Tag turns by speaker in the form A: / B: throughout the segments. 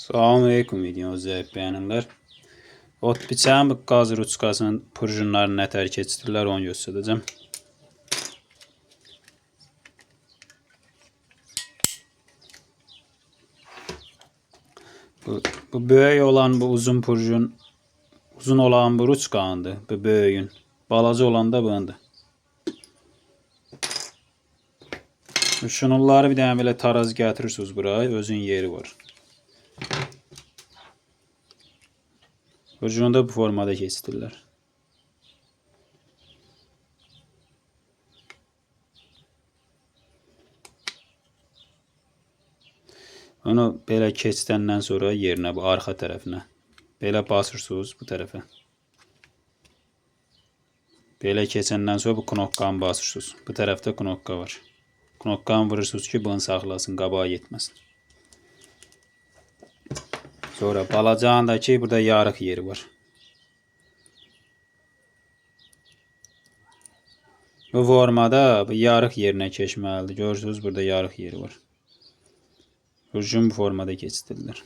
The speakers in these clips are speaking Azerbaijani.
A: Salam aleyküm video izləyib bəyənənlər. Ot biçən bu qaz ruçkasının purjunlarını nə tər keçirdirlər onu göstərəcəm. Bu böyük olan bu uzun purjun, uzun olan bu ruçkandır, bu böyüyün. Balaca olan da bundur. Şunları bir dənə belə taraz gətirirsiniz bura, özün yeri var. Purjunu da bu formada keçirdirlər. Onu belə keçdəndən sonra yerinə, bu arxa tərəfinə. Belə basırsınız bu tərəfə. Belə keçəndən sonra bu knopkanı basırsınız. Bu tərəfdə knopka var. Knopkanı vurursunuz ki, bunu saxlasın, qabağa getməsin. Sonra balacanındakı burada yarıq yeri var. Bu formada bu yarıq yerinə keçməlidir. Görürsünüz, burada yarıq yeri var. Hücum bu formada keçirdilər.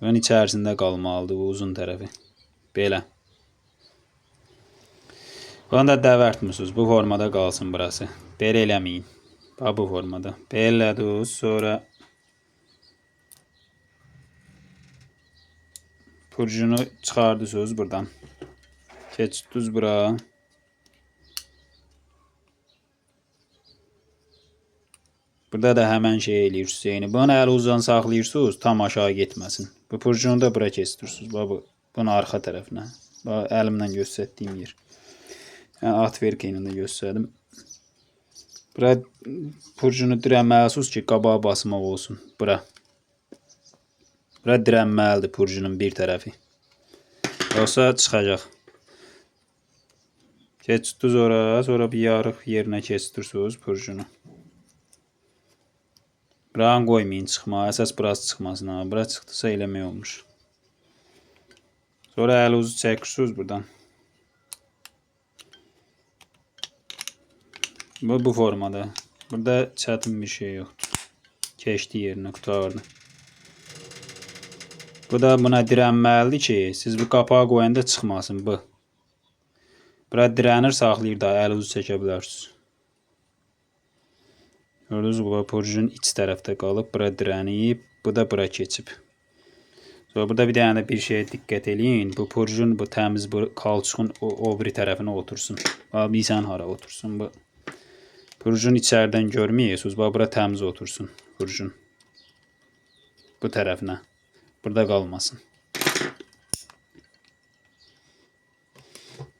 A: Bunun içərisində qalmalıdır bu uzun tərəfi. Belə. Bunu da dəvərtmisiniz. Bu formada qalsın burası. Belə eləməyin. Bax bu formada. Belə elədiniz. Sonra purcunu çıxardırsınız buradan. Keçirdiniz bura. Burada da həmən şey eləyirsiniz. Yəni bunu əl uzdan saxlayırsınız, tam aşağı getməsin. Bu purcunu da bura keçirirsiniz. Bax bu, bunun arxa tərəfinə. Bax əlimlə göstərdiyim yer. Yəni atverka ilə də göstərdim. Bura purcunu dirənməlisiniz ki, qabağa basmaq olsun. Bura. Bura dirənməlidir purcunun bir tərəfi. Yoxsa çıxacaq. Keçirdiniz ora, sonra bir yarıq yerinə keçirirsiniz purcunu. Buranı qoymayın çıxma. Əsas burası çıxmasın. Ha. Bura çıxdısa eləmək olmuş. Sonra əl uzu çəkirsiniz buradan. Bu formada. Burada çətin bir şey yoxdur. Keçdi yerinə, qurtardı. Bu da buna dirənməlidir ki, siz bu qapağı qoyanda çıxmasın bu. Bura dirənir, saxlayır da, əl uzu çəkə bilərsiniz. Gördünüz bu purjun iç tərəfdə qalıb, bura dirənib, bu da bura keçib. Sonra burada bir dənə də bir şeyə diqqət eləyin. Bu purjun, bu təmiz bu kalçuğun o biri tərəfinə otursun. Bax, bilirsən hara otursun bu. Purjun içəridən görməyirsiniz. Bax, bura təmiz otursun purjun. Bu tərəfinə. Burada qalmasın.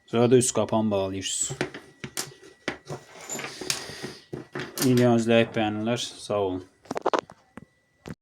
A: Sonra da üst qapan bağlayırsınız. Video izləyib bəyənirlər. Sağ olun.